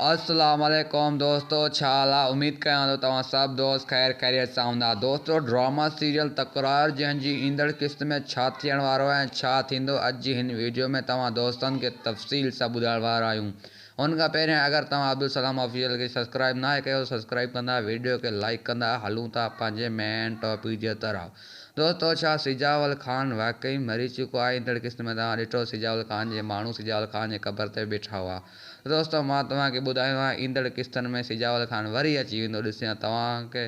السلام عليڪم دوستو ڇا حال آ اميد ڪيان ٿو توهان سڀ دوست خير خيريت سان هوندا دوستو ڊراما سيريل تڪرار جنهن جي ايندڙ قسط ۾ ڇا ٿيڻ وارو آهي ۽ ڇا ٿيندو اڄ جي هن ويڊيو ۾ توهان دوستن کي تفصيل سان ٻڌائڻ وارا آهيون ان کان پهريان اگر توهان عبدالسلام آفيشل کي سبسڪرائب ناهي ڪيو ته سبسڪرائب ڪندا ويڊيو کي لائيڪ ڪندا هلون ٿا پنهنجي مين ٽاپڪ جي طرف دوستو ڇا سجاول خان واقعي مري چڪو آهي ايندڙ قسط ۾ توهان ڏٺو سجاول خان جي ماڻهو سجاول خان جي قبر تي بيٺا هئا دوستو مان توهان کي ٻڌايو آهي ايندڙ قسطن ۾ سجاول خان وري اچي ويندو ڏسجان توهان کي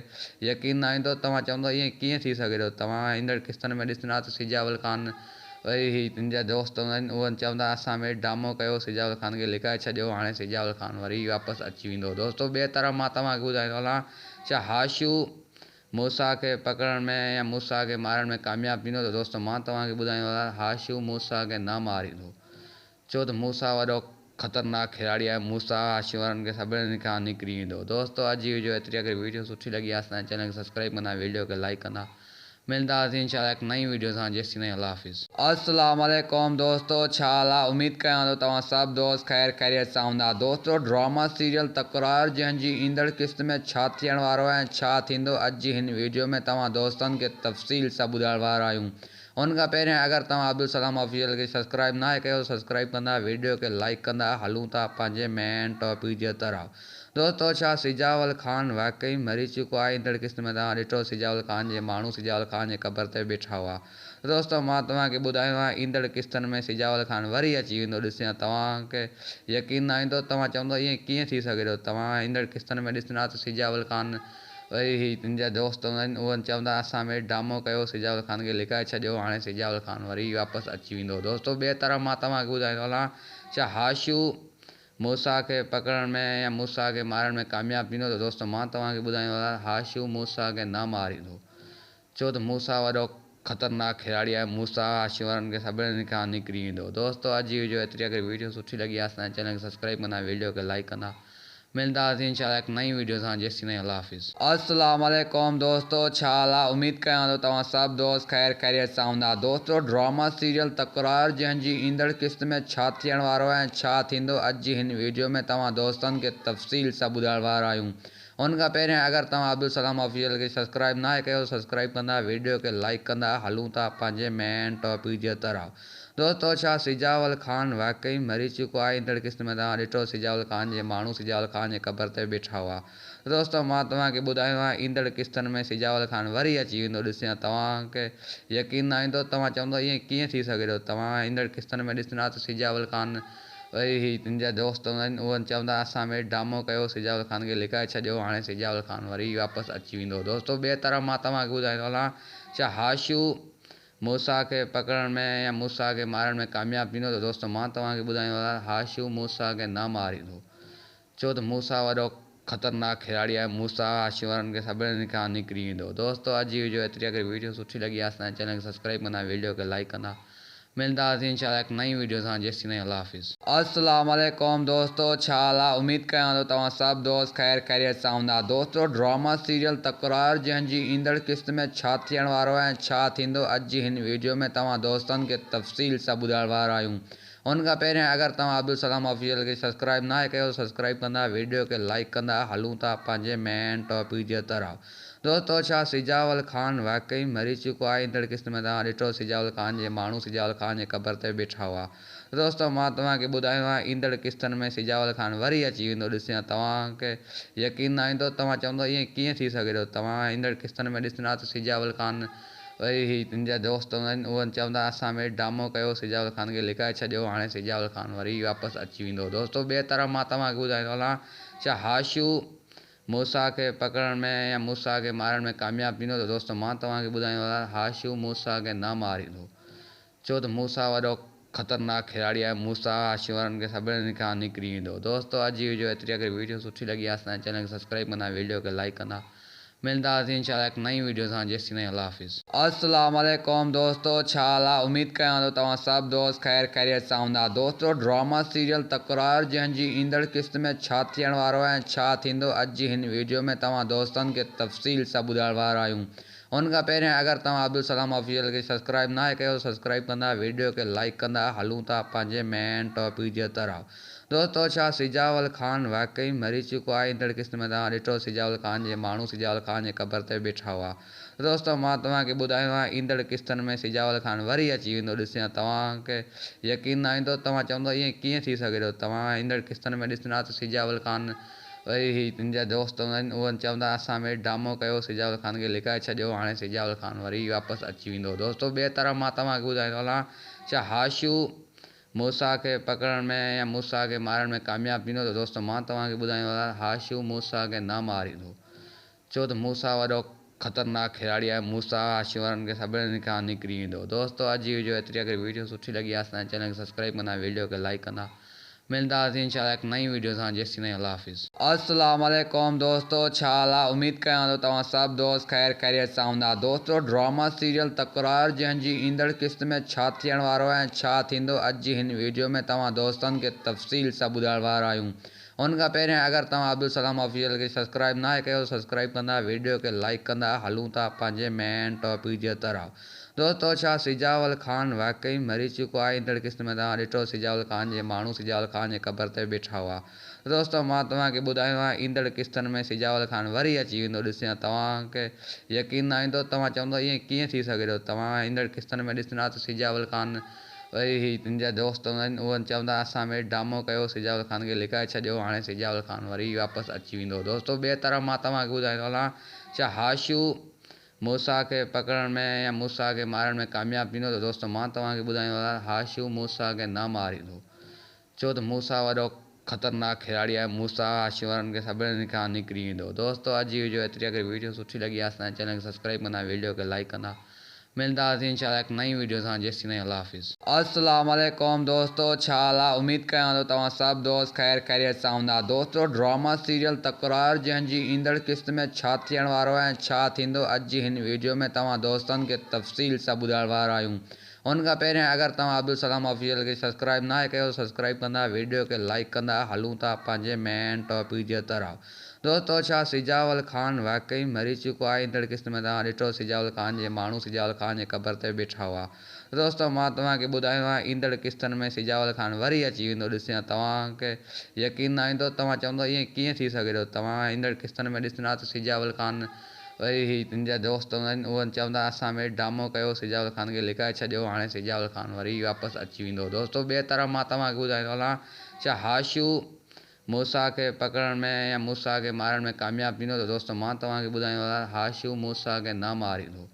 يقين نه ايندو توهان چوندو ائين ڪيئن ٿي سگهي ٿو توهان ايندڙ قسطن ۾ ڏسندا ته سجاول خان وري هي تنهنجا دوست هوندا آهن اهي چوندا اسان ۾ ڊرامو ڪيو سجاول خان کي لڪائي ڇڏيو هاڻي سجاول خان وري واپس اچي ويندو دوستو ٻئي طرف مان توهان کي ٻڌائيندو هلان ڇا هاشو موسيٰ کي پڪڙڻ ۾ يا موسيٰ کي مارڻ ۾ ڪامياب ٿيندو ته دوستو مان توهان کي ٻڌائيندو هلان هاشو موسيٰ کي نه ماريندو ڇو ته موسيٰ وڏو خطرناڪ کلاڙي آهي موسيٰ هاشي وارن کي سڀني کان نڪري ايندو دوستو اڄ جي ويڊيو ايتري اگر ويڊيو سٺي لڳي آهي اسان جي چينل کي سبسڪرائب ڪندا ويڊيو کي لائيڪ ڪندا ملنداسين انشاء الله هڪ نئين ويڊيو سان جيسين تائين الله حافظ. السلام عليڪم دوستو ڇا حال آ اميد ڪيان ٿو توهان سڀ دوست خير خيريت سان هوندا دوستو ڊراما سيريل تڪرار جنهن جي ايندڙ قسط ۾ ڇا ٿيڻ وارو آهي ۽ ڇا ٿيندو اڄ جي هن ويڊيو ۾ توهان دوستن کي تفصيل سان ٻڌائڻ وارا آهيون ان کان پهريان اگر توهان عبدالسلام آفيشل کي سبسڪرائب ناهي ڪيو ته سبسڪرائب ڪندا ويڊيو کي لائيڪ ڪندا هلون ٿا پنهنجي مين ٽاپڪ جي طرف دوستو ڇا سجاول خان واقعي مري چڪو آهي ايندڙ قسط ۾ توهان ڏٺو سجاول خان جي ماڻهو سجاول خان جي قبر تي بيٺا هئا دوستو مان توهان کي ٻڌايو آهي ايندڙ قسطن ۾ سجاول خان وري اچي ويندو ڏسجان توهان کي يقين نه ايندو توهان چوندو ائين ڪيئن ٿي سگهي ٿو توهان ايندڙ قسطن ۾ ڏسندا ته سجاول خان وري هي تنهنجا دوست هوندا آهن اهي چوندا اسان ۾ ڊرامو ڪيو سجاول خان کي لڪائي ڇڏيو هاڻي سجاول خان وري واپس اچي ويندو دوستو ٻئي طرف مان توهان کي ٻڌائيندو هلان ڇا هاشو موسيٰ کي پڪڙڻ ۾ يا موسيٰ کي مارڻ ۾ ڪامياب ٿيندو ته دوستو مان توهان کي ٻڌائيندو هلان هاشو موسيٰ کي نه ماريندو ڇو ته موسيٰ وڏو خطرناڪ کلاڙي آهي موسيٰ هاشي وارن کي سڀني کان نڪري ايندو دوستو اڄ جي ويڊيو ايتري اگر ويڊيو سٺي لڳي آهي اسان جي چينل کي سبسڪرائب ڪندا ويڊيو کي لائيڪ ڪندا ملنداسين انشاء الله هڪ نئين ويڊيو سان جيسين تائين الله حافظ. السلام عليڪم دوستو ڇا حال آ اميد ڪيان ٿو توهان سڀ دوست خير خيريت سان هوندا دوستو ڊراما سيريل تڪرار جنهن جي ايندڙ قسط ۾ ڇا ٿيڻ وارو آهي ۽ ڇا ٿيندو اڄ جي هن ويڊيو ۾ توهان دوستن کي تفصيل سان ٻڌائڻ وارا آهيون ان کان پهريان اگر توهان عبدالسلام آفيشل کي سبسڪرائب ناهي ڪيو ته سبسڪرائب ڪندا ويڊيو کي لائيڪ ڪندا هلون ٿا پنهنجي مين ٽاپڪ جي طرف دوستو ڇا سجاول خان واقعي مري چڪو آهي ايندڙ قسط ۾ توهان ڏٺو سجاول خان جي ماڻهو سجاول خان جي قبر تي بيٺا هئا دوستو مان توهان کي ٻڌايو آهي ايندڙ قسطن ۾ سجاول خان وري اچي ويندو ڏسجان توهان کي يقين نه ايندو توهان چوندو ائين ڪيئن ٿي سگهي ٿو توهان ايندڙ قسطن ۾ ڏسندا ته سجاول خان وري هي تنهنجا دوست هوندا آهن اهي چوندا اسان ۾ ڊرامو ڪيو سجاول خان کي لڪائي ڇڏيو هاڻي سجاول خان وري واپس اچي ويندو دوستو ٻئي طرف مان توهان کي ٻڌائيندو هلان ڇا هاشو موسيٰ کي پڪڙڻ ۾ يا موسيٰ کي مارڻ ۾ ڪامياب ٿيندو ته دوستو مان توهان کي ٻڌائيندو هلان هاشو موسيٰ کي نه ماريندو ڇو ته موسيٰ وڏو خطرناڪ کلاڙي آهي موسيٰ هاشي وارن کي سڀني کان نڪري ايندو دوستو اڄ جي ويڊيو ايتري اگر ويڊيو سٺي لڳي آهي اسان جي چينل کي سبسڪرائب ڪندا ويڊيو کي لائيڪ ڪندا ملنداسين انشاء الله هڪ نئين ويڊيو سان جيسين تائين الله حافظ. السلام عليڪم دوستو ڇا حال آ اميد ڪيان ٿو توهان سڀ دوست خير خيريت سان هوندا دوستو ڊراما سيريل تڪرار جنهن جي ايندڙ قسط ۾ ڇا ٿيڻ وارو آهي ۽ ڇا ٿيندو اڄ جي هن ويڊيو ۾ توهان دوستن کي تفصيل سان ٻڌائڻ وارا آهيون ان کان پهريان اگر توهان عبدالسلام آفيشل کي سبسڪرائب ناهي ڪيو ته سبسڪرائب ڪندا ويڊيو کي لائيڪ ڪندا هلون ٿا پنهنجي مين ٽاپڪ جي طرف دوستو ڇا سجاول خان واقعي مري چڪو آهي ايندڙ قسط ۾ توهان ڏٺو سجاول خان جي ماڻهو سجاول خان جي قبر تي بيٺا هئا دوستو مان توهان کي ٻڌايو آهي ايندڙ قسطن ۾ سجاول خان وري اچي ويندو ڏسجان توهان کي يقين نه ايندو توهان چوندو ائين ڪيئن ٿي سگهي ٿو توهان ايندڙ قسطن ۾ ڏسندا ته سجاول خان وري هي تنهنجا دوست هوندا آهن اهي چوندا اسان ۾ ڊرامو ڪيو سجاول خان کي لڪائي ڇڏيو هاڻي سجاول خان وري واپس اچي ويندو دوستو ٻئي طرف مان توهان کي ٻڌائيندو هلان ڇا هاشو موسيٰ کي پڪڙڻ ۾ يا موسيٰ کي مارڻ ۾ ڪامياب ٿيندو ته دوستو مان توهان کي ٻڌائيندو هلان هاشو موسيٰ کي نه ماريندو ڇو ته موسيٰ وڏو خطرناڪ کلاڙي آهي موسيٰ هاشي وارن کي سڀني کان نڪري ايندو دوستو اڄ جي ويڊيو ايتري اگر ويڊيو سٺي لڳي آهي اسان جي چينل کي سبسڪرائب ڪندا ويڊيو کي لائيڪ ڪندا ملنداسين انشاء الله هڪ نئين ويڊيو سان جيسين تائين الله حافظ. السلام عليڪم دوستو ڇا حال آ اميد ڪيان ٿو توهان سڀ دوست خير خيريت سان هوندا دوستو ڊراما سيريل تڪرار جنهن جي ايندڙ قسط ۾ ڇا ٿيڻ وارو آهي ۽ ڇا ٿيندو اڄ جي هن ويڊيو ۾ توهان دوستن کي تفصيل سان ٻڌائڻ وارا آهيون. ان کان پهريان اگر توهان عبدالسلام آفيشل کي سبسڪرائب ناهي ڪيو ته سبسڪرائب ڪندا ويڊيو کي لائيڪ ڪندا هلون ٿا پنهنجي مين ٽاپڪ جي طرف دوستو ڇا سجاول خان واقعي مري چڪو آهي ايندڙ قسط ۾ توهان ڏٺو سجاول خان جي ماڻهو سجاول خان جي قبر تي بيٺا هئا دوستو مان توهان کي ٻڌايو آهي ايندڙ قسطن ۾ سجاول خان وري اچي ويندو ڏسيان توهان کي يقين نه ايندو توهان چوندو ائين ڪيئن ٿي سگهي ٿو توهان ايندڙ قسطن ۾ ڏسندا ته سجاول خان وري هي تنهنجا دوست هوندا آهن اهي چوندا اسان ۾ ڊرامو ڪيو سجاول خان کي لڪائي ڇڏيو هاڻي سجاول خان وري واپس اچي ويندو دوستو ٻئي طرف مان توهان کي ٻڌائيندو هلان ڇا هاشو موسيٰ کي پڪڙڻ ۾ يا موسيٰ کي مارڻ ۾ ڪامياب ٿيندو ته دوستو مان توهان کي ٻڌائيندو هلان هاشو موسيٰ کي نه ماريندو ڇو ته موسيٰ وڏو خطرناڪ کلاڙي آهي موسيٰ هاشو وارن کي سڀني کان نڪري ايندو دوستو اڄ جي ويڊيو ايتري اگر ويڊيو سٺي لڳي آهي اسان جي چينل کي سبسڪرائب ڪندا ويڊيو کي لائيڪ ڪندا ملنداسين انشاء الله هڪ نئين ويڊيو سان جيسين تائين الله حافظ. السلام عليڪم دوستو ڇا حال آ اميد ڪيان ٿو توهان سڀ دوست خير خيريت سان هوندا دوستو ڊراما سيريل تڪرار جنهن جي ايندڙ قسط ۾ ڇا ٿيڻ وارو آهي ۽ ڇا ٿيندو اڄ جي هن ويڊيو ۾ توهان دوستن کي تفصيل سان ٻڌائڻ وارا آهيون ان کان پهريان اگر توهان عبدالسلام آفيشل کي سبسڪرائب ناهي ڪيو ته سبسڪرائب ڪندا ويڊيو کي لائيڪ ڪندا هلون ٿا پنهنجي مين ٽاپڪ جي طرف دوستو ڇا سجاول خان واقعي مري چڪو آهي ايندڙ قسط ۾ توهان ڏٺو سجاول خان جي ماڻهو سجاول خان جي قبر تي بيٺا هئا دوستو مان توهان کي ٻڌايو آهي ايندڙ قسطن ۾ سجاول خان وري اچي ويندو ڏسيان توهان کي يقين نه ايندو توهان چوندو ائين ڪيئن ٿي سگهي ٿو توهان ايندڙ قسطن ۾ ڏسندا ته سجاول خان وري هي تنهنجا دوست هوندا آهن اهي چوندا اسان ۾ ڊرامو ڪيو سجاول خان کي لڪائي ڇڏيو هاڻي سجاول خان وري واپس اچي ويندو دوستو ٻئي طرف مان توهان کي ٻڌائيندو هلان ڇا هاشو موسيٰ کي پڪڙڻ ۾ يا موسيٰ کي مارڻ ۾ ڪامياب ٿيندو ته دوستو مان توهان کي ٻڌائيندو هلان هاشو موسيٰ کي نه ماريندو ڇو ته موسيٰ وڏو خطرناڪ کلاڙي آهي موسيٰ هاشو وارن کي سڀني کان نڪري ايندو دوستو اڄ جي ويڊيو ايتري اگر ويڊيو سٺي لڳي آهي اسان جي چينل کي سبسڪرائب ڪندا ويڊيو کي لائيڪ ڪندا ملنداسين انشاء الله هڪ نئين ويڊيو سان جيسين تائين الله حافظ. السلام عليڪم دوستو ڇا حال آ اميد ڪيان ٿو توهان سڀ دوست خير خيريت سان هوندا دوستو ڊراما سيريل تڪرار جنهن جي ايندڙ قسط ۾ ڇا ٿيڻ وارو آهي ۽ ڇا ٿيندو اڄ جي هن ويڊيو ۾ توهان دوستن کي تفصيل سان ٻڌائڻ وارا آهيون ان کان پهريان اگر توهان عبدالسلام آفيشل کي سبسڪرائب ناهي ڪيو ته سبسڪرائب ڪندا ويڊيو کي لائيڪ ڪندا هلون ٿا پنهنجي مين ٽاپڪ جي طرف دوستو ڇا سجاول خان واقعي مري چڪو آهي ايندڙ قسط ۾ توهان ڏٺو سجاول خان جي ماڻهو سجاول خان جي قبر تي بيٺا هئا دوستو مان توهان کي ٻڌايو آهي ايندڙ قسطن ۾ سجاول خان وري اچي ويندو ڏسيان توهان کي يقين نه ايندو توهان چوندو ائين ڪيئن ٿي سگهي ٿو توهان ايندڙ قسطن ۾ ڏسندا ته سجاول خان وري هي تنهنجا دوست هوندا آهن اهي چوندا اسان ۾ ڊرامو ڪيو سجاول خان کي لڪائي ڇڏيو هاڻي سجاول خان وري واپس اچي ويندو دوستو ٻئي طرف مان توهان کي ٻڌائيندو هلان ڇا هاشو موسيٰ کي پڪڙڻ ۾ يا موسيٰ کي مارڻ ۾ ڪامياب ٿيندو ته دوستو مان توهان کي ٻڌائيندو هلان هاشو موسيٰ کي نه ماريندو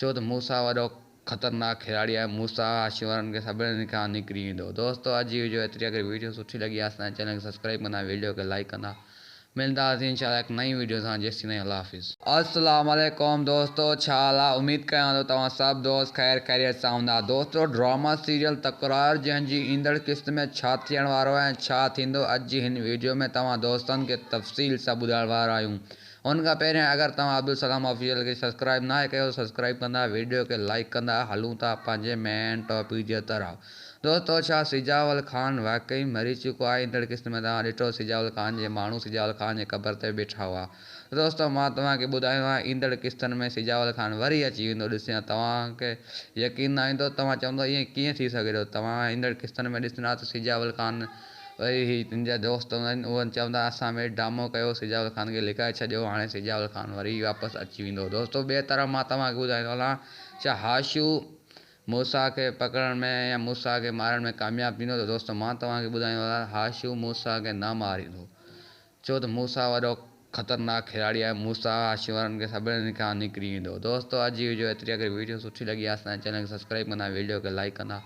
ڇو ته موسيٰ وڏو خطرناڪ کلاڙي آهي موسيٰ هاشو وارن کي سڀني کان نڪري ايندو دوستو اڄ جي ويڊيو ايتري اگر ويڊيو سٺي لڳي آهي اسان جي چينل کي سبسڪرائب ڪندا ويڊيو کي لائيڪ ڪندا ملنداسين انشاء الله هڪ نئين ويڊيو سان جيسين تائين الله حافظ. السلام عليڪم دوستو ڇا حال آ اميد ڪيان ٿو توهان سڀ دوست خير خيريت سان هوندا دوستو ڊراما سيريل تڪرار جنهن جي ايندڙ قسط ۾ ڇا ٿيڻ وارو آهي ۽ ڇا ٿيندو اڄ جي هن ويڊيو ۾ توهان دوستن کي تفصيل سان ٻڌائڻ وارا آهيون ان کان پهريان اگر توهان عبدالسلام آفيشل کي سبسڪرائب ناهي ڪيو ته سبسڪرائب ڪندا ويڊيو کي لائيڪ ڪندا هلون ٿا پنهنجي مين ٽاپڪ جي طرف دوستو ڇا سجاول خان واقعي مري چڪو آهي ايندڙ قسط ۾ توهان ڏٺو سجاول خان جي ماڻهو سجاول خان جي قبر تي بيٺا هئا دوستو مان توهان کي ٻڌايو آهي ايندڙ قسطن ۾ سجاول خان وري اچي ويندو ڏسيان توهان کي يقين نه ايندو توهان چوندو ائين ڪيئن ٿي سگهي ٿو توهان ايندڙ قسطن ۾ ڏسندا ته سجاول خان وري هي تنهنجا دوست هوندا آهن اهي چوندا اسان ۾ ڊرامو ڪيو سجاول خان کي لڪائي ڇڏيو هاڻي سجاول خان وري واپس اچي ويندو دوستو ٻئي طرف مان توهان کي ٻڌائيندو هلان ڇا هاشو موسيٰ کي پڪڙڻ ۾ يا موسيٰ کي مارڻ ۾ ڪامياب ٿيندو ته دوستو مان توهان کي ٻڌائيندو هلان هاشو موسيٰ کي نه ماريندو ڇو ته موسيٰ وڏو خطرناڪ کلاڙي آهي موسيٰ هاشو وارن کي سڀني کان نڪري ايندو دوستو اڄ جي ويڊيو ايتري اگر ويڊيو سٺي لڳي آهي اسان جي چينل کي سبسڪرائب ڪندا ويڊيو کي لائيڪ ڪندا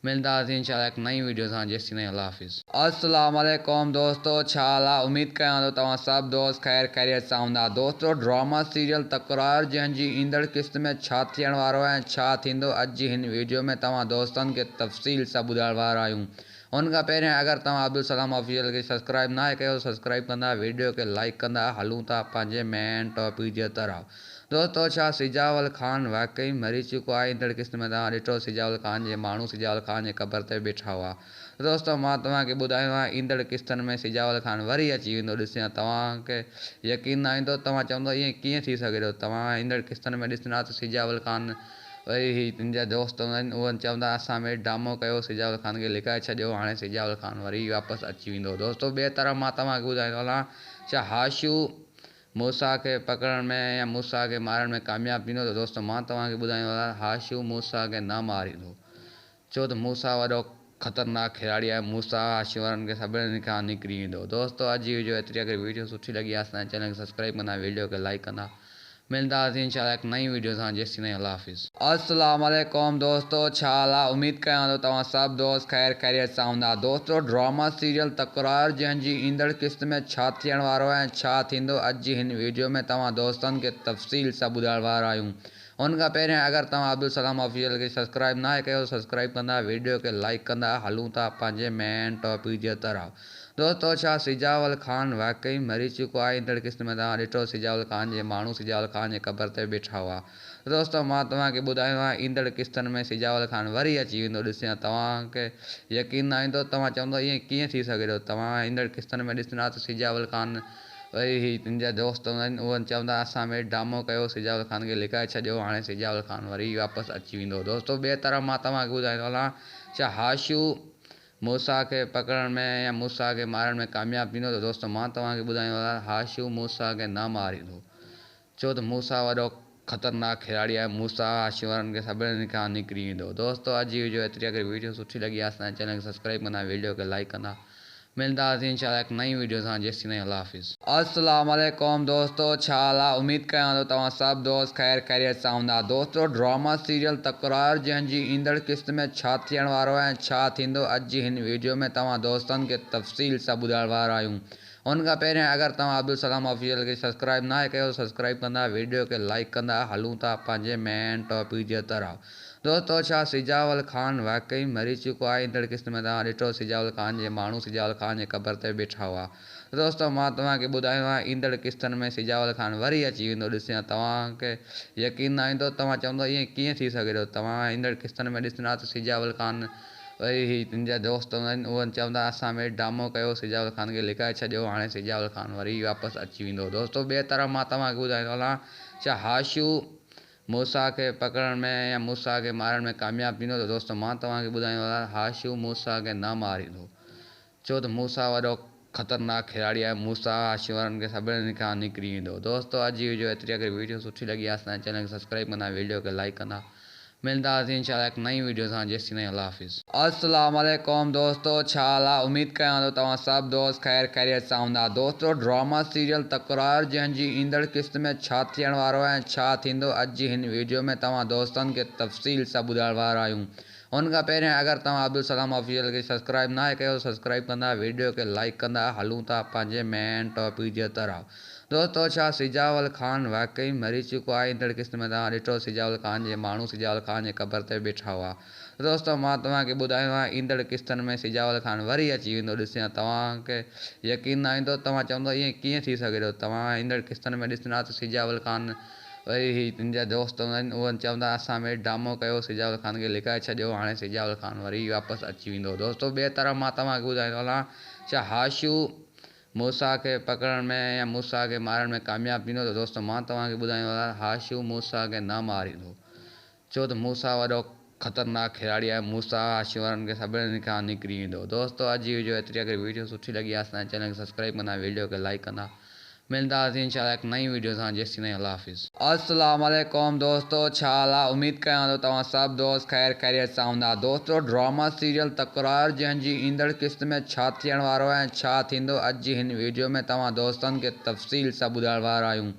ملنداسين انشاء الله هڪ نئين ويڊيو سان جيسين تائين الله حافظ. السلام عليڪم دوستو ڇا حال آ اميد ڪيان ٿو توهان سڀ دوست خير خيريت سان هوندا دوستو ڊراما سيريل تڪرار جنهن جي ايندڙ قسط ۾ ڇا ٿيڻ وارو آهي ۽ ڇا ٿيندو اڄ جي هن ويڊيو ۾ توهان دوستن کي تفصيل سان ٻڌائڻ وارا آهيون ان کان پهريان اگر توهان عبدالسلام آفيشل کي سبسڪرائب ناهي ڪيو ته سبسڪرائب ڪندا ويڊيو کي لائيڪ ڪندا هلون ٿا پنهنجي مين ٽاپڪ جي طرف دوستو ڇا سجاول خان واقعي مري چڪو آهي ايندڙ قسط ۾ توهان ڏٺو سجاول خان جي ماڻهو سجاول خان جي قبر تي بيٺا هئا دوستو مان توهان کي ٻڌايو آهي ايندڙ قسطن ۾ سجاول خان وري اچي ويندو ڏسيان توهان کي يقين نه ايندو توهان چوندو ائين ڪيئن ٿي سگهي ٿو توهان ايندڙ قسطن ۾ ڏسندا ته سجاول خان وري هي تنهنجا دوست هوندا آهن اهي چوندا اسان ۾ ڊرامو ڪيو سجاول خان کي لڪائي ڇڏيو هاڻي سجاول خان وري واپس اچي ويندو دوستو ٻئي طرف مان توهان کي ٻڌائيندو هلان ڇا هاشو موسيٰ کي پڪڙڻ ۾ يا موسيٰ کي مارڻ ۾ ڪامياب ٿيندو ته دوستو مان توهان کي ٻڌائيندو هلان هاشو موسيٰ کي نه ماريندو ڇو ته موسيٰ وڏو خطرناڪ کلاڙي آهي موسيٰ هاشي وارن کي سڀني کان نڪري ايندو دوستو اڄ جي ويڊيو ايتري اگر ويڊيو سٺي لڳي آهي اسان جي چينل کي سبسڪرائب ڪندا ويڊيو کي لائيڪ ڪندا ملنداسين انشاء الله هڪ نئين ويڊيو سان جيسين الله حافظ. السلام عليڪم دوستو ڇا حال آ اميد ڪيان ٿو توهان سڀ دوست خير خيريت سان هوندا دوستو ڊراما سيريل تڪرار جنهن جي ايندڙ قسط ۾ ڇا ٿيڻ وارو آهي ۽ ڇا ٿيندو اڄ جي هن ويڊيو ۾ توهان دوستن کي تفصيل سان ٻڌائڻ وارا آهيون ان کان پهريان اگر توهان عبدالسلام آفيشل کي سبسڪرائب ناهي ڪيو ته سبسڪرائب ڪندا ويڊيو کي لائيڪ ڪندا هلون ٿا پنهنجي مين ٽاپڪ جي طرف دوستو ڇا سجاول خان واقعي مري چڪو آهي ايندڙ قسط ۾ توهان ڏٺو سجاول خان جي ماڻهو سجاول خان جي قبر تي بيٺا هئا دوستو مان توهان کي ٻڌايو آهي ايندڙ قسطن ۾ سجاول خان وري اچي ويندو ڏسيان توهان کي يقين نه ايندو توهان چوندو ائين ڪيئن ٿي سگهي ٿو توهان ايندڙ قسطن ۾ ڏسندا ته سجاول خان وري هي تنهنجا دوست هوندا آهن اهي چوندا اسان ۾ ڊرامو ڪيو سجاول خان کي لڪائي ڇڏيو هاڻي سجاول خان وري واپس اچي ويندو دوستو ٻئي طرف مان توهان کي ٻڌائيندو هلان ڇا هاشو موسيٰ کي پڪڙڻ ۾ يا موسيٰ کي مارڻ ۾ ڪامياب ٿيندو ته دوستو مان توهان کي ٻڌائيندو هلان هاشو موسيٰ کي نه ماريندو ڇو ته موسيٰ وڏو خطرناڪ کلاڙي آهي موسيٰ هاشي وارن کي سڀني کان نڪري ايندو دوستو اڄ جي ويڊيو ايتري اگر ويڊيو سٺي لڳي آهي اسان جي چينل کي سبسڪرائب ڪندا ويڊيو کي لائيڪ ڪندا ملنداسين انشاء الله هڪ نئين ويڊيو سان جيسين تائين الله حافظ. السلام عليڪم دوستو ڇا حال آ اميد ڪيان ٿو توهان سڀ دوست خير خيريت سان هوندا دوستو ڊراما سيريل تڪرار جنهن جي ايندڙ قسط ۾ ڇا ٿيڻ وارو آهي ۽ ڇا ٿيندو اڄ جي هن ويڊيو ۾ توهان دوستن کي تفصيل سان ٻڌائڻ وارا آهيون ان کان پهريان اگر توهان عبدالسلام آفيشل کي سبسڪرائب ناهي ڪيو ته سبسڪرائب ڪندا ويڊيو کي لائيڪ ڪندا هلون ٿا پنهنجي مين ٽاپڪ جي طرف دوستو ڇا سجاول خان واقعي مري چڪو آهي ايندڙ قسط ۾ توهان ڏٺو سجاول خان جي ماڻهو سجاول خان جي قبر تي بيٺا هئا دوستو مان توهان کي ٻڌايو آهي ايندڙ قسطن ۾ سجاول خان وري اچي ويندو ڏسيان توهان کي يقين نه ايندو توهان چوندو ائين ڪيئن ٿي سگهي ٿو توهان ايندڙ قسطن ۾ ڏسندا ته سجاول خان وري هي تنهنجا دوست هوندا آهن اهي چوندا اسان ۾ ڊرامو ڪيو سجاول خان کي لڪائي ڇڏيو هاڻي سجاول خان وري واپس اچي ويندو دوستو ٻئي طرف مان توهان کي ٻڌائيندو هلان ڇا هاشو موسيٰ کي پڪڙڻ ۾ يا موسيٰ کي مارڻ ۾ ڪامياب ٿيندو ته دوستو مان توهان کي ٻڌائيندو هلان هاشو موسيٰ کي نه ماريندو ڇو ته موسيٰ وڏو خطرناڪ کلاڙي آهي موسيٰ هاشي وارن کي سڀني کان نڪري ايندو دوستو اڄ جي ويڊيو ايتري اگر ويڊيو سٺي لڳي آهي اسان جي چينل کي سبسڪرائب ڪندا ويڊيو کي لائيڪ ڪندا ملنداسين انشاء الله هڪ نئين ويڊيو سان جيسين تائين الله حافظ. السلام عليڪم دوستو ڇا حال آ اميد ڪيان ٿو توهان سڀ دوست خير خيريت سان هوندا دوستو ڊراما سيريل تڪرار جنهن جي ايندڙ قسط ۾ ڇا ٿيڻ وارو آهي ۽ ڇا ٿيندو اڄ جي هن ويڊيو ۾ توهان دوستن کي تفصيل سان ٻڌائڻ وارا آهيون ان کان پهريان اگر توهان عبدالسلام آفيشل کي سبسڪرائب ناهي ڪيو ته سبسڪرائب ڪندا ويڊيو کي لائيڪ ڪندا هلون ٿا پنهنجي مين ٽاپڪ جي طرف دوستو ڇا سجاول خان واقعي مري چڪو آهي ايندڙ قسط ۾ توهان ڏٺو سجاول خان جي ماڻهو سجاول خان جي قبر تي بيٺا هئا دوستو مان توهان کي ٻڌايو آهي ايندڙ قسطن ۾ سجاول خان وري اچي ويندو ڏسيان توهان کي يقين نه ايندو توهان چوندو ائين ڪيئن ٿي سگهي ٿو توهان ايندڙ قسطن ۾ ڏسندا ته سجاول خان وري هي تنهنجا دوست هوندا آهن اهي چوندا اسان ۾ ڊرامو ڪيو سجاول خان کي لڪائي ڇڏيو هاڻي سجاول خان وري واپس اچي ويندو دوستو ٻئي طرف مان توهان کي ٻڌائيندو هلان ڇا هاشو موسيٰ کي پڪڙڻ ۾ يا موسيٰ کي مارڻ ۾ ڪامياب ٿيندو ته دوستو مان توهان کي ٻڌائيندو هلان هاشو موسيٰ کي نه ماريندو ڇو ته موسيٰ وڏو خطرناڪ کلاڙي آهي موسيٰ هاشي وارن کي سڀني کان نڪري ايندو دوستو اڄ جي ويڊيو ايتري اگر ويڊيو سٺي لڳي آهي اسان جي چينل کي سبسڪرائب ڪندا ويڊيو کي لائيڪ ڪندا ملنداسين انشاء الله هڪ نئين ويڊيو سان جيسين تائين الله حافظ. السلام عليڪم دوستو ڇا حال آ اميد ڪيان ٿو توهان سڀ دوست خير خيريت سان هوندا دوستو ڊراما سيريل تڪرار جنهن جي ايندڙ قسط ۾ ڇا ٿيڻ وارو آهي ۽ ڇا ٿيندو اڄ جي هن ويڊيو ۾ توهان دوستن کي تفصيل سان ٻڌائڻ وارا آهيون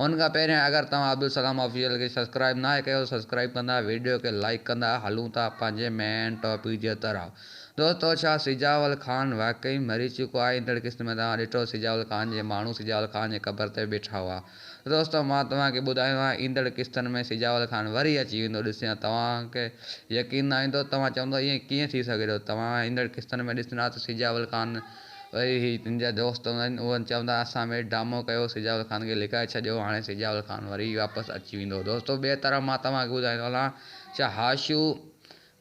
ان کان پهريان اگر توهان عبدالسلام آفيشل کي سبسڪرائب ناهي ڪيو ته سبسڪرائب ڪندا ويڊيو کي لائيڪ ڪندا هلون ٿا پنهنجي مين ٽاپڪ جي طرف دوستو ڇا سجاول خان واقعي مري چڪو آهي ايندڙ قسط ۾ توهان ڏٺو سجاول خان جي ماڻهو سجاول خان جي قبر تي بيٺا هئا دوستو مان توهان کي ٻڌايو آهي ايندڙ قسطن ۾ سجاول خان وري اچي ويندو ڏسيان توهان کي يقين نه ايندو توهان چوندو ائين ڪيئن ٿي سگهي ٿو توهان ايندڙ قسطن ۾ ڏسندا ته سجاول خان وري هي تنهنجا دوست هوندا آهن اهي چوندا اسان ۾ ڊرامو ڪيو سجاول خان کي لڪائي ڇڏيو هاڻي سجاول خان وري واپس اچي ويندو دوستو ٻئي طرف مان توهان کي ٻڌائيندو هلان ڇا هاشو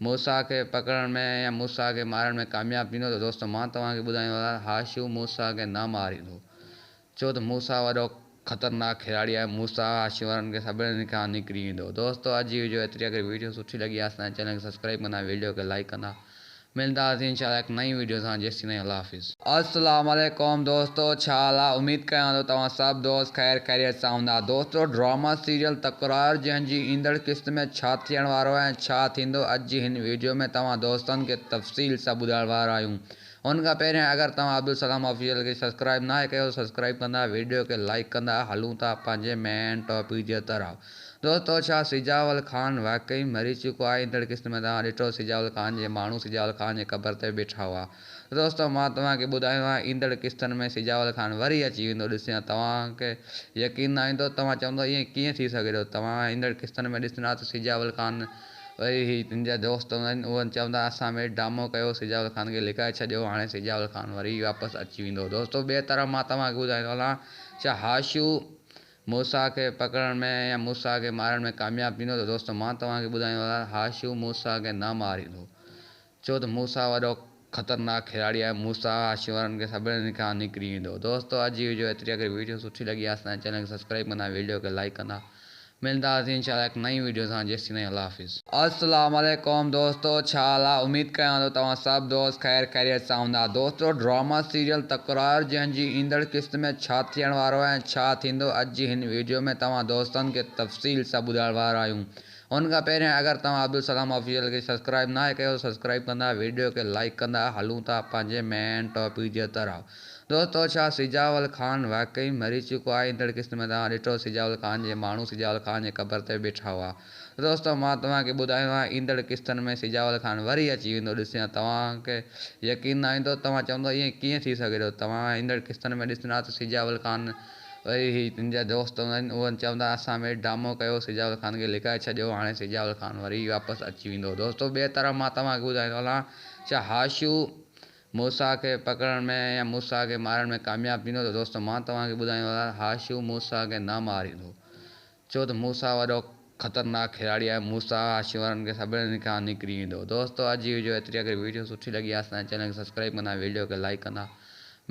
موسيٰ کي پڪڙڻ ۾ يا موسيٰ کي مارڻ ۾ ڪامياب ٿيندو ته دوستو مان توهان کي ٻڌايان ٿو هاشو موسيٰ کي نه ماريندو ڇو ته موسيٰ وڏو خطرناڪ کلاڙي آهي موسيٰ هاشو وارن کي سڀني کان نڪري ايندو. دوستو اڄ جي وڊيو ايتري اگر وڊيو سٺي لڳي آهي اسان جي چينل کي سبسڪرائب ڪندا وڊيو کي لائيڪ ڪندا ملنداسين انشاء الله هڪ نئين وڊيو سان جيسين تائين الله حافظ. السلام عليڪم دوستو ڇا حال آ اميد ڪيان ٿو توهان سڀ دوست خير خيريت سان هوندا دوستو ڊراما سيريل تڪرار جنهن جي ايندڙ قسط ۾ ڇا ٿيڻ وارو آهي ۽ ڇا ٿيندو اڄ جي هن ويڊيو ۾ توهان دوستن کي تفصيل سان ٻڌائڻ وارا آهيون ان کان پهريان اگر توهان عبدالسلام آفيشل کي سبسڪرائب ناهي ڪيو ته سبسڪرائب ڪندا ويڊيو کي لائيڪ ڪندا هلون ٿا پنهنجي مين ٽاپڪ جي طرف دوستو ڇا سجاول خان واقعي مري چڪو آهي ايندڙ قسط ۾ توهان ڏٺو سجاول خان جي ماڻهو سجاول خان جي قبر تي بيٺا هئا دوستو مان توهان کي ٻڌايو آهي ايندڙ قسطن ۾ سجاول خان وري اچي ويندو ڏسيان توهان کي يقين نه ايندو توهان چوندو ائين ڪيئن ٿي سگهي ٿو توهان ايندڙ قسطن ۾ ڏسندا ته سجاول خان وري هي تنهنجا دوست هوندا آهن اهي چوندا اسان ۾ ڊرامو ڪيو سجاول خان کي لڪائي ڇڏيو هاڻي سجاول خان وري واپس اچي ويندو دوستو ٻئي طرف مان توهان کي ٻڌائيندو هلان ڇا هاشو موسيٰ کي پڪڙڻ ۾ يا موسيٰ کي مارڻ ۾ ڪامياب ٿيندو ته دوستو مان توهان کي ٻڌائيندو هلان هاشو موسيٰ کي نه ماريندو ڇو ته موسيٰ وڏو خطرناڪ کلاڙي آهي موسيٰ هاشو وارن کي سڀني کان نڪري ايندو دوستو اڄ جي وڊيو ايتري اگر وڊيو سٺي لڳي آهي اسان جي چينل کي سبسڪرائب ڪندا وڊيو کي لائيڪ ڪندا ملنداسين انشاء الله هڪ نئين وڊيو سان جيسين تائين الله حافظ. السلام عليڪم دوستو ڇا حال آ اميد ڪيان ٿو توهان سڀ دوست خير خيريت سان هوندا دوستو ڊراما سيريل تڪرار جنهن جي ايندڙ قسط ۾ ڇا ٿيڻ وارو آهي ۽ ڇا ٿيندو اڄ جي هن ويڊيو ۾ توهان دوستن کي تفصيل سان ٻڌائڻ وارا آهيون ان کان پهريان اگر توهان عبدالسلام آفيشل کي سبسڪرائب ناهي ڪيو ته سبسڪرائب ڪندا ويڊيو کي لائيڪ ڪندا هلون ٿا پنهنجي مين ٽاپڪ جي طرف دوستو ڇا سجاول خان واقعي مري چڪو آهي ايندڙ قسط ۾ توهان ڏٺو سجاول خان جي ماڻهو سجاول خان جي قبر تي بيٺا هئا دوستو مان توهان کي ٻڌايو آهي ايندڙ قسطن ۾ سجاول خان وري اچي ويندو ڏسيان توهان کي يقين نه ايندو توهان چوندو ائين ڪيئن ٿي سگهي ٿو توهان ايندڙ قسطن ۾ ڏسندا ته سجاول خان وري هي تنهنجا دوست هوندا آهن اهي چوندا اسان ۾ ڊرامو ڪيو سجاول خان کي لڪائي ڇڏيو هاڻي سجاول خان وري واپس اچي ويندو دوستو ٻئي طرف مان توهان کي ٻڌائيندو هلان ڇا هاشو موسيٰ کي پڪڙڻ ۾ يا موسيٰ کي مارڻ ۾ ڪامياب ٿيندو ته دوستو مان توهان کي ٻڌايان ٿو هاشو موسيٰ کي نه ماريندو ڇو ته موسيٰ وڏو خطرناڪ کلاڙي آهي موسيٰ هاشو وارن کي سڀني کان نڪري ايندو دوستو اڄ جي وڊيو ايتري اگر وڊيو سٺي لڳي آهي اسان جي چينل کي سبسڪرائب ڪندا وڊيو کي لائيڪ ڪندا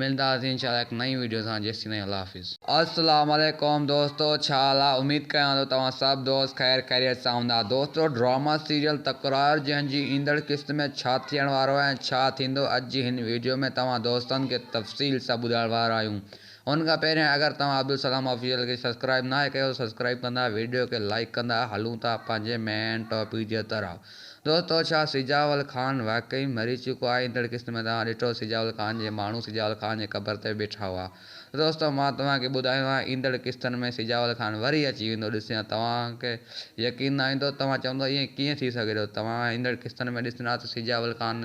ملنداسين انشاء الله هڪ نئين وڊيو سان جيسين تائين الله حافظ. السلام عليڪم دوستو ڇا حال آ اميد ڪيان ٿو توهان سڀ دوست خير خيريت سان هوندا دوستو ڊراما سيريل تڪرار جنهن جي ايندڙ قسط ۾ ڇا ٿيڻ وارو آهي ۽ ڇا ٿيندو اڄ جي هن ويڊيو ۾ توهان دوستن کي تفصيل سان ٻڌائڻ وارا آهيون ان کان پهريان اگر توهان عبدالسلام آفيشل کي سبسڪرائب ناهي ڪيو ته سبسڪرائب ڪندا ويڊيو کي لائيڪ ڪندا هلون ٿا پنهنجي مين ٽاپڪ جي طرف دوستو ڇا سجاول خان واقعي مري چڪو آهي ايندڙ قسط ۾ توهان ڏٺو سجاول خان جي ماڻهو سجاول خان جي قبر تي بيٺا هئا دوستو مان توهان کي ٻڌايو آهي ايندڙ قسطن ۾ سجاول خان وري اچي ويندو ڏسيان توهان کي يقين نه ايندو توهان چوندو ائين ڪيئن ٿي سگهي ٿو توهان ايندڙ قسطن ۾ ڏسندا ته سجاول خان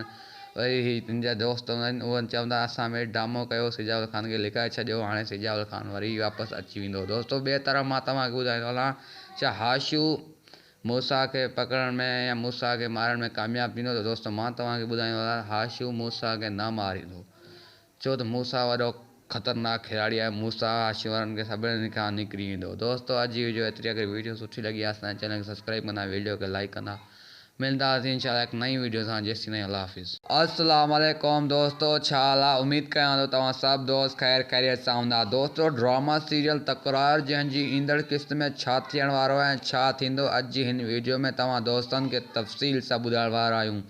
وري هي تنهنجا دوست هوندا آهن اهي چوندا اسان ۾ ڊرامو ڪيو سجاول خان کي لڪائي ڇڏيو هاڻي سجاول خان وري واپس اچي ويندو دوستو ٻئي طرف مان توهان کي ٻڌائيندو هلان ڇا هاشو موسيٰ کي پڪڙڻ ۾ يا موسيٰ کي مارڻ ۾ ڪامياب ٿيندو ته دوستو مان توهان کي ٻڌايان ٿو هاشو موسيٰ کي نه ماريندو ڇو ته موسيٰ وڏو خطرناڪ کلاڙي آهي موسيٰ هاشو وارن کي سڀني کان نڪري ايندو دوستو اڄ جي وڊيو ايتري اگر وڊيو سٺي لڳي آهي اسان جي چينل کي سبسڪرائب ڪندا وڊيو کي لائيڪ ڪندا ملنداسين انشاء الله هڪ نئين وڊيو سان جيسين تائين الله حافظ. السلام عليڪم دوستو ڇا حال آ اميد ڪيان ٿو توهان سڀ دوست خير خيريت سان هوندا دوستو ڊراما سيريل تڪرار جنهن جي ايندڙ قسط ۾ ڇا ٿيڻ وارو آهي ۽ ڇا ٿيندو اڄ جي هن ويڊيو ۾ توهان دوستن کي تفصيل سان ٻڌائڻ وارا آهيون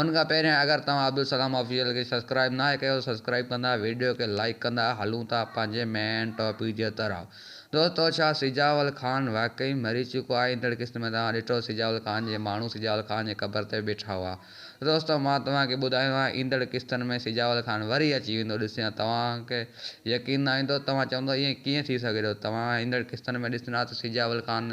ان کان پهريان اگر توهان عبدالسلام آفيشل کي سبسڪرائب ناهي ڪيو ته سبسڪرائب ڪندا ويڊيو کي لائيڪ ڪندا هلون ٿا پنهنجي مين ٽاپڪ جي طرف دوستو ڇا سجاول خان واقعي مري چڪو آهي ايندڙ قسط ۾ توهان ڏٺو سجاول خان جي ماڻهو سجاول خان جي قبر تي بيٺا هئا دوستو مان توهان کي ٻڌايو آهي ايندڙ قسطن ۾ سجاول خان وري اچي ويندو ڏسيان توهان کي يقين نه ايندو توهان چوندو ائين ڪيئن ٿي سگهي ٿو توهان ايندڙ قسطن ۾ ڏسندا ته سجاول خان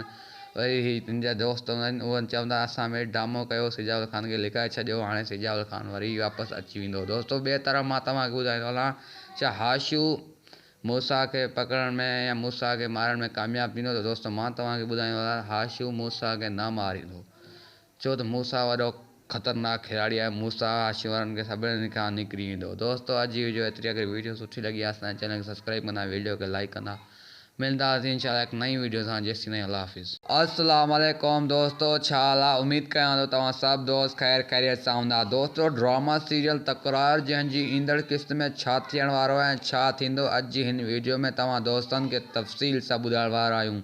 وري هي تنهنجا دوست هوندا آهن اهي چوندا اسان ۾ ڊرامو ڪيو سجاول خان کي لڪائي ڇڏيو هاڻي سجاول خان وري واپس اچي ويندو دوستو ٻئي طرف مان توهان کي ٻڌائيندو هلان ڇا هاشو موسيٰ کي پڪڙڻ ۾ يا موسيٰ کي مارڻ ۾ ڪامياب ٿيندو ته دوستو مان توهان کي ٻڌايان ٿو هاشو موسيٰ کي نه ماريندو ڇو ته موسيٰ وڏو خطرناڪ کلاڙي آهي موسيٰ هاشو وارن کي سڀني کان نڪري ايندو دوستو اڄ جي وڊيو ايتري اگر وڊيو سٺي لڳي آهي اسان جي چينل کي سبسڪرائب ڪندا وڊيو کي لائيڪ ڪندا. ملنداسين انشاء الله هڪ نئين ويڊيو سان جيسين تائين الله حافظ. السلام عليڪم دوستو ڇا حال آ اميد ڪيان ٿو توهان سڀ دوست خير خيريت سان هوندا دوستو ڊراما سيريل تڪرار جنهن جي ايندڙ قسط ۾ ڇا ٿيڻ وارو آهي ۽ ڇا ٿيندو اڄ جي هن ويڊيو ۾ توهان دوستن کي تفصيل سان ٻڌائڻ وارا آهيون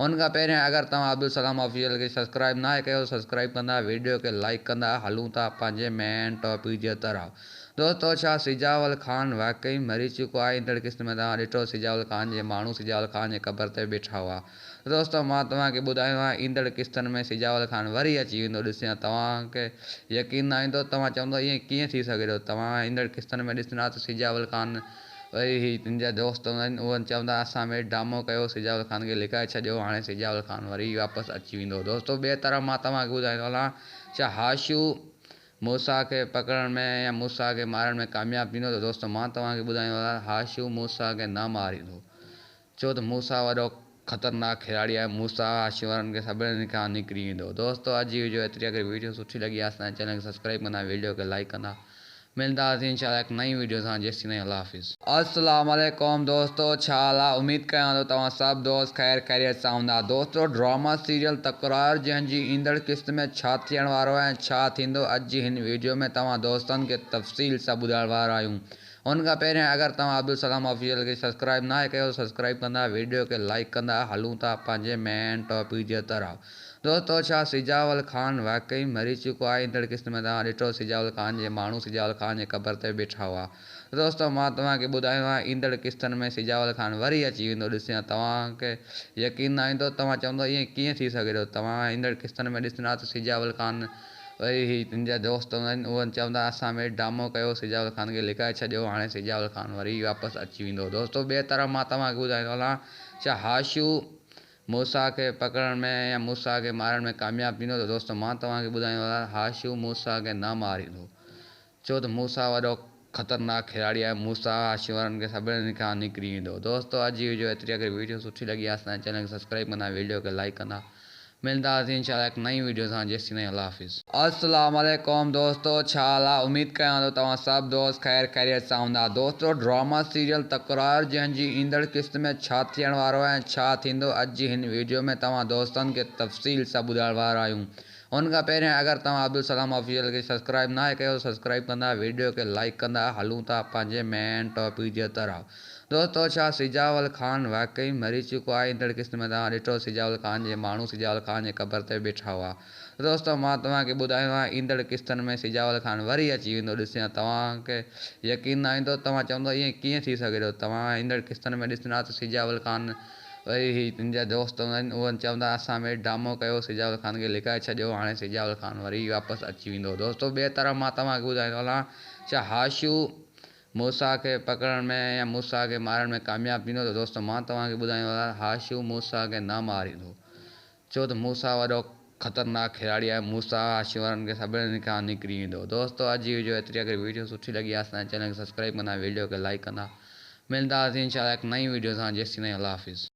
ان کان پهريان اگر توهان عبدالسلام آفيشل کي سبسڪرائب ناهي ڪيو ته سبسڪرائب ڪندا ويڊيو کي لائيڪ ڪندا هلون ٿا پنهنجي مين ٽاپڪ جي طرف دوستو ڇا سجاول خان واقعي مري چڪو آهي ايندڙ قسط ۾ توهان ڏٺو سجاول خان جي ماڻهو سجاول خان جي قبر تي بيٺا هئا دوستو مان توهان کي ٻڌايو آهي ايندڙ قسطن ۾ سجاول خان وري اچي ويندو ڏسيان توهان کي يقين نه ايندو توهان چوندو ائين ڪيئن ٿي سگهي ٿو توهان ايندڙ قسطن ۾ ڏسندا ته سجاول خان وري هي تنهنجا دوست هوندا آهن اهي چوندا اسان ۾ ڊرامو ڪيو سجاول خان کي لڪائي ڇڏيو هاڻي سجاول خان وري واپس اچي ويندو دوستو ٻئي طرف مان توهان کي ٻڌائيندو هلان ڇا هاشو موسيٰ کي پڪڙڻ ۾ يا موسيٰ کي مارڻ ۾ ڪامياب ٿيندو ته دوستو مان توهان کي ٻڌايان ٿو ته هاشو موسيٰ کي نه ماريندو ڇو ته موسيٰ وڏو خطرناڪ کلاڙي آهي موسيٰ هاشو وارن کي سڀني کان نڪري ايندو دوستو اڄ جي ويڊيو ايتري اگر ويڊيو سٺي لڳي آهي اسان جي چينل کي سبسڪرائب ڪندا ويڊيو کي لائيڪ ڪندا ملنداسين انشاء الله هڪ نئين ويڊيو سان جيسين تائين الله حافظ. السلام عليڪم دوستو ڇا حال آ اميد ڪيان ٿو توهان سڀ دوست خير خيريت سان هوندا دوستو ڊراما سيريل تڪرار جنهن جي ايندڙ قسط ۾ ڇا ٿيڻ وارو آهي ۽ ڇا ٿيندو اڄ جي هن ويڊيو ۾ توهان دوستن کي تفصيل سان ٻڌائڻ وارا آهيون ان کان پهريان اگر توهان عبدالسلام آفيشل کي سبسڪرائب ناهي ڪيو ته سبسڪرائب ڪندا ويڊيو کي لائيڪ ڪندا هلون ٿا پنهنجي مين ٽاپڪ جي طرف دوستو ڇا سجاول خان واقعي مري چڪو آهي ايندڙ قسط ۾ توهان ڏٺو سجاول خان جي ماڻهو سجاول خان جي قبر تي بيٺا هئا دوستو مان توهان کي ٻڌايو آهي ايندڙ قسطن ۾ سجاول خان وري اچي ويندو ڏسيان توهان کي يقين نه ايندو توهان چوندو ائين ڪيئن ٿي سگهي ٿو توهان ايندڙ قسطن ۾ ڏسندا ته سجاول خان وري هي تنهنجا دوست هوندا آهن اهي چوندا اسان ۾ ڊرامو ڪيو سجاول خان کي لڪائي ڇڏيو هاڻي سجاول خان وري واپس اچي ويندو دوستو ٻئي طرف مان توهان کي ٻڌائيندو هلان ڇا هاشو موسيٰ کي پڪڙڻ ۾ يا موسيٰ کي مارڻ ۾ ڪامياب ٿيندو ته دوستو مان توهان کي ٻڌايان ٿو ته هاشو موسيٰ کي نه ماريندو ڇو ته موسيٰ وڏو خطرناڪ کلاڙي آهي موسيٰ هاشو وارن کي سڀني کان نڪري ايندو دوستو اڄ جي ويڊيو ايتري اگر ويڊيو سٺي لڳي آهي اسان جي چينل کي سبسڪرائب ڪندا ويڊيو کي لائيڪ ڪندا ملنداسين انشاء الله هڪ نئين ويڊيو سان جيسين تائين الله حافظ. السلام عليڪم دوستو ڇا حال آ اميد ڪيان ٿو توهان سڀ دوست خير خيريت سان هوندا دوستو ڊراما سيريل تڪرار جنهن جي ايندڙ قسط ۾ ڇا ٿيڻ وارو آهي ۽ ڇا ٿيندو اڄ جي هن ويڊيو ۾ توهان دوستن کي تفصيل سان ٻڌائڻ وارا آهيون ان کان پهريان اگر توهان عبدالسلام آفيشل کي سبسڪرائب ناهي ڪيو ته سبسڪرائب ڪندا ويڊيو کي لائيڪ ڪندا هلون ٿا پنهنجي مين ٽاپڪ جي طرف دوستو ڇا سجاول خان واقعي مري چڪو آهي ايندڙ قسط ۾ توهان ڏٺو سجاول خان جي ماڻهو سجاول خان جي قبر تي بيٺا هئا دوستو مان توهان کي ٻڌايو آهي ايندڙ قسطن ۾ سجاول خان وري اچي ويندو ڏسيان توهان کي يقين نه ايندو توهان چوندو ائين ڪيئن ٿي سگهي ٿو توهان ايندڙ قسطن ۾ ڏسندا ته سجاول خان وري هي تنهنجا دوست هوندا آهن اهي چوندا اسان ۾ ڊرامو ڪيو سجاول خان کي لڪائي ڇڏيو هاڻي سجاول خان وري واپس اچي ويندو دوستو ٻئي طرف مان توهان کي ٻڌائيندو هلان ڇا هاشو موسيٰ کي پڪڙڻ ۾ يا موسيٰ کي مارڻ ۾ ڪامياب ٿيندو ته دوستو مان توهان کي ٻڌايان ٿو ته هاشو موسيٰ کي نه ماريندو ڇو ته موسيٰ وڏو خطرناڪ کلاڙي آهي موسيٰ هاشو وارن کي سڀني کان نڪري ايندو دوستو اڄ جي ويڊيو ايتري اگر ويڊيو سٺي لڳي آهي اسان جي چينل کي سبسڪرائب ڪندا ويڊيو کي لائيڪ ڪندا ملنداسين انشاء الله هڪ نئين ويڊيو سان جيسين تائين الله حافظ.